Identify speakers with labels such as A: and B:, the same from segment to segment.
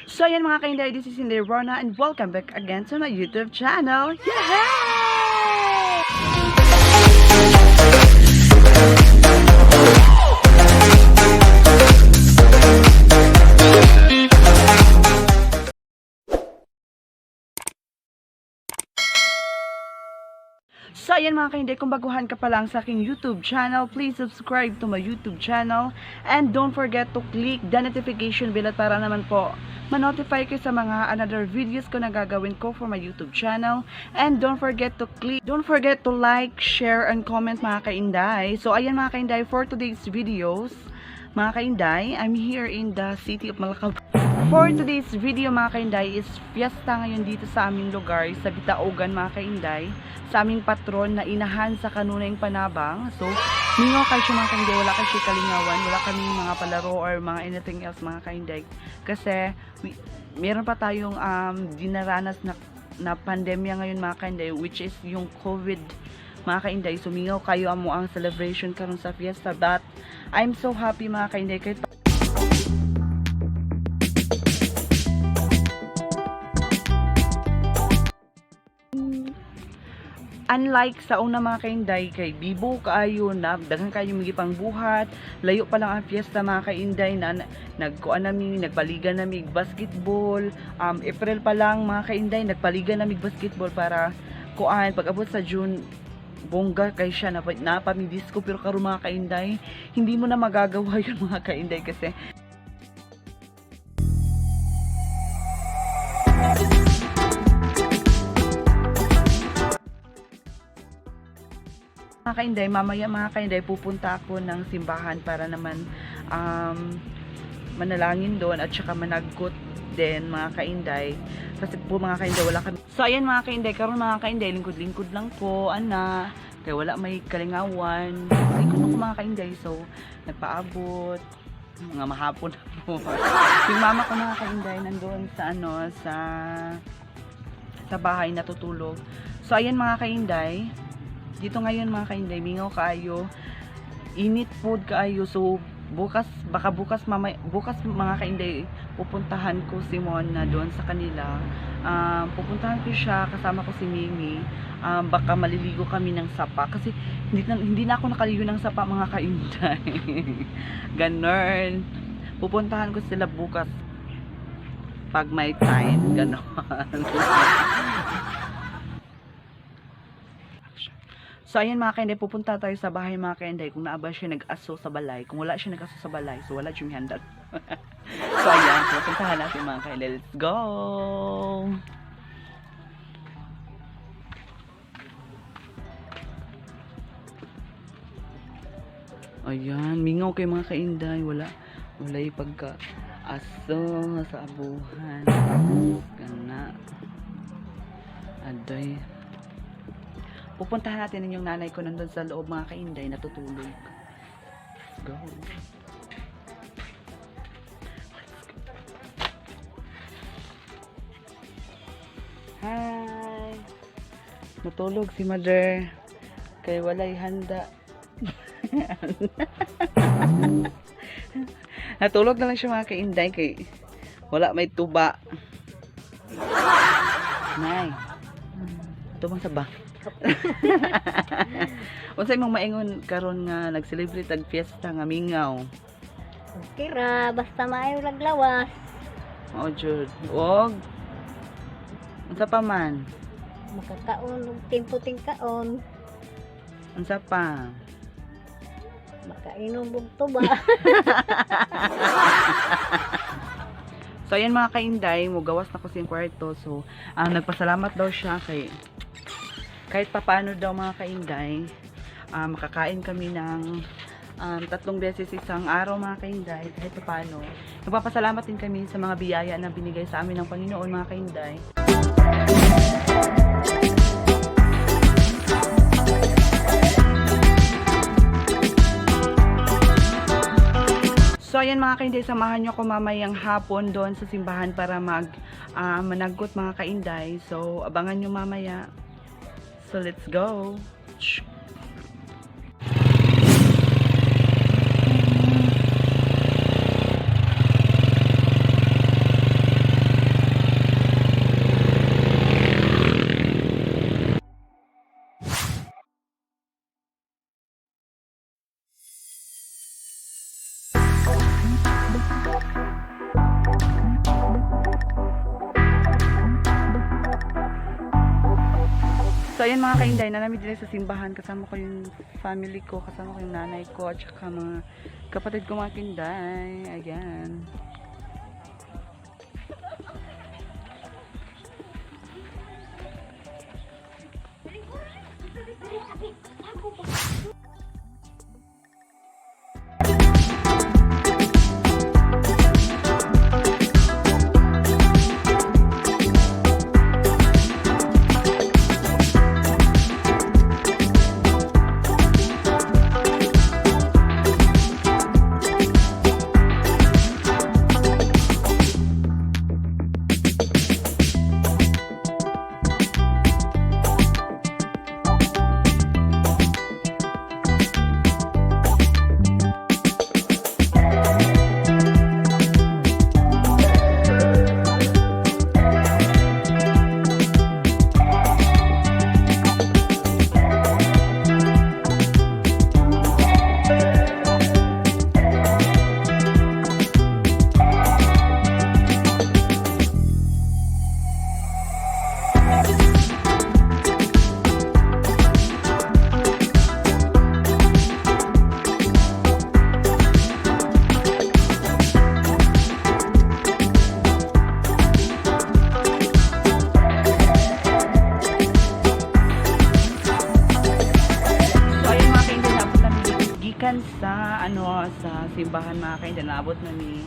A: So ayan, mga kainday, this is Inday Rona and welcome back again to my YouTube channel. Yay! So ayan, mga kainday, kung baguhan ka pa lang sa aking YouTube channel, please subscribe to my YouTube channel and don't forget to click the notification bell at para naman po ma-notify kayo sa mga another videos ko na gagawin ko for my YouTube channel. And don't forget to like, share, and comment, mga kainday. So ayan, mga kainday, for today's videos, mga kainday, I'm here in the city of Malacca. For today's video, mga kainday, is fiesta ngayon dito sa aming lugar, sa Bitaogan, mga kainday, sa aming patron na inahan sa kanunayng panabang. So, mingaw kayo siya, mga kainday, wala kayo siya kalingawan, wala kaming mga palaro or mga anything else, mga kainday. Kasi, meron pa tayong dinaranas na pandemya ngayon, mga kainday, which is yung COVID, mga kainday. Sumingaw kayo amo ang celebration karon sa fiesta, but I'm so happy, mga kainday, kahit unlike sa una, mga kainday, kay bibo kaayo na daghan kayo mga buhat. Layo pa lang ang fiesta, mga kainday, na nagkuan nami, nagpaligan nami basketball. April pa lang, mga kainday, nagpaligan nami basketball para kuan pag abot sa June, bongga kay siya na napami disco. Pero karon, mga kainday, hindi mo na magagawa yun, mga kainday, kasi mga kainday, mamaya, mga kainday, pupunta ako ng simbahan para naman manalangin doon at saka managkot din, mga kainday. Kasi po, mga kainday, wala kami. So ayan, mga kainday, karon, mga kainday, lingkod-lingkod lang po, ana. Kaya wala may kalingawan. Lingkod ako, mga kainday, so nagpaabot mga mahapon na po. Yung mama ko, mga kainday, nandoon sa ano, sa bahay natutulog. So ayan, mga kainday, dito ngayon, mga kainday, mingaw kaayo, init pod kaayo. So bukas, baka bukas, mamay, bukas, mga kainday, pupuntahan ko si Mona doon sa kanila. Pupuntahan ko siya, kasama ko si Mimi. Baka maliligo kami ng sapa kasi hindi na ako nakaligo ng sapa, mga kainday. Ganun. Pupuntahan ko sila bukas pag may time. Ganon. So ayan, mga kainday, pupunta tayo sa bahay, mga kainday, kung naa ba siya nag-aso sa balay. Kung wala siya nag-aso sa balay, so wala siyang handa. So ayan, pupuntahan natin, mga kainday. Let's go! Ayan, mingaw kay mga kainday. Wala yung pagka aso sa abuhan. Gana. Aday. Pupuntahan natin yung nanay ko, nandun sa loob, mga kainday, natutulog. Let's go. Let's go. Hi! Natulog si mother. Kay walay handa. Natulog na lang siya, mga kainday, kay wala may tuba. Nay. Tubang sa ba? Unsa imong maingon karon nga nag-celebrate ang fiesta nga mingaw?
B: Okay ra, basta maayo raglawas.
A: Mao jud. Og unsa pa man?
B: Makakaon og timpo-ting kaon,
A: Unsa pa?
B: Makainom og tuba.
A: So ayan, mga kainday, mugawas na ko sa kwarto. So nagpasalamat daw siya kay kahit papaano daw, mga kainday, makakain kami ng tatlong beses isang araw, mga kainday, kahit papaano. Nagpapasalamat din kami sa mga biyaya na binigay sa amin ng Panginoon, mga kainday. So ayan, mga kainday, samahan nyo ako mamayang hapon doon sa simbahan para managot, mga kainday. So abangan nyo mamaya. So let's go. Shh. So ayan, mga kainday, naa mi diri sa simbahan. Kasama ko yung family ko, kasama ko yung nanay ko, at saka mga kapatid ko, mga kainday. Ayan. So ayun, mga kainday, naabot na mi gikan sa ano, sa simbahan, mga kainday, naabot na mi.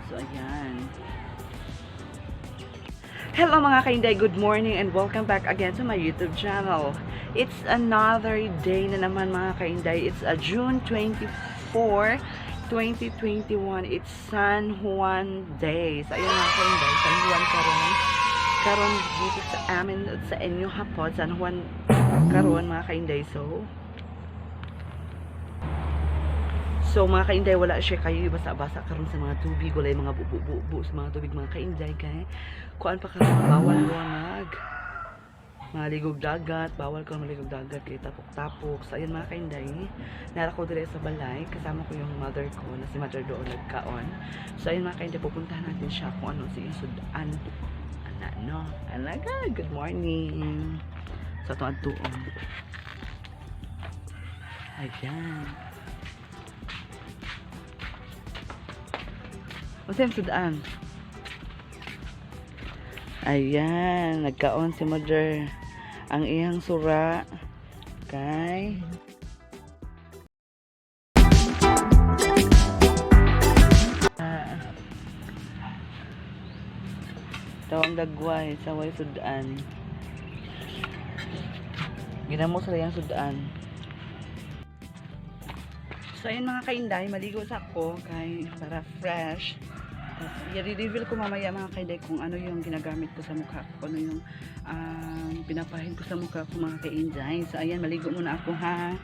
A: So ayan. Hello, mga kainday, good morning and welcome back again to my YouTube channel. It's another day na naman, mga kainday. It's a June 24, 2021. It's San Juan Day. So ayun, mga kainday, San Juan karon. Karon dito sa amin at sa inyo hapon, San Juan karon, mga kainday. So mga kainday, wala siya kayo basa-basa karon sa mga tubig, wala yung mga bubu-bubu sa mga tubig, mga kainday, kay kuan pa karon, bawal mag maligog dagat, bawal ka maligog dagat kay tapok-tapok. So ayun, mga kainday, nara ko dire sa balay, kasama ko yung mother ko na si mother doon nagkaon. So ayun, mga kainday, pupuntahan natin siya kung ano si sudan. Ana no, alaga, good morning. Sa so, atong adtuon. Ayan. Unsa yung sudan? Ayan, nagkaon si mother. Ang iyang sura kay Ah. Tawang dagway sa way sudan. Ginamo sa iyang sudan. So ayun, mga kainday, maligo sa ako kay para fresh. Tapos, i-reveal ko mamaya, mga kainday, kung ano yung ginagamit ko sa mukha ko, ano yung pinapahid ko sa mukha ko, mga kainday. So ayan, maligo muna ako ha.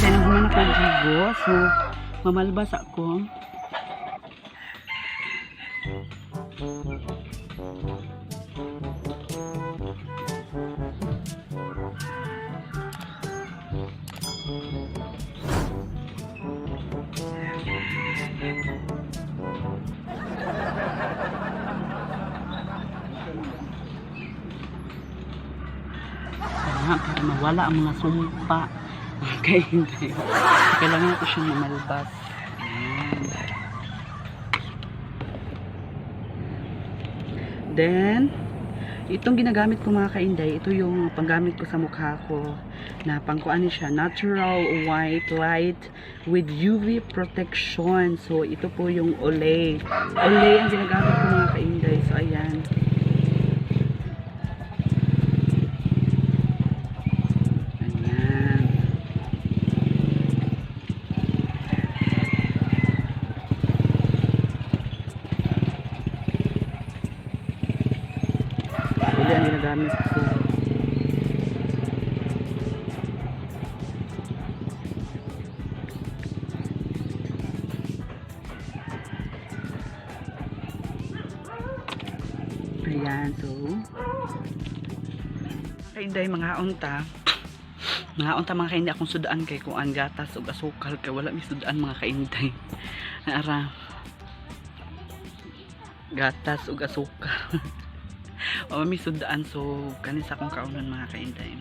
A: Kainday, nahuman ako gigo. So, mamalbas ako. Tama, para mawala ang mga sumpa. Mga kainday. Kailangan natin siyang mamalbas. Ayan. Then, itong ginagamit ko, mga kainday, ito yung panggamit ko sa mukha ko na pangkuan ni siya, natural white light with UV protection. So, ito po yung Olay. Olay ang ginagamit ko, mga kainday. So, ayan. Ayan. Uli ang ginagamit ko. Ayan, so. Kainday, mga unta. Mga unta, mga kainday, akong sudaan kay kuan gatas ug asukal kay wala mi sudaan, mga kainday. Ara. Gatas ug asukal. Wala mi sudaan, so kani sa akong kaunon, mga kainday.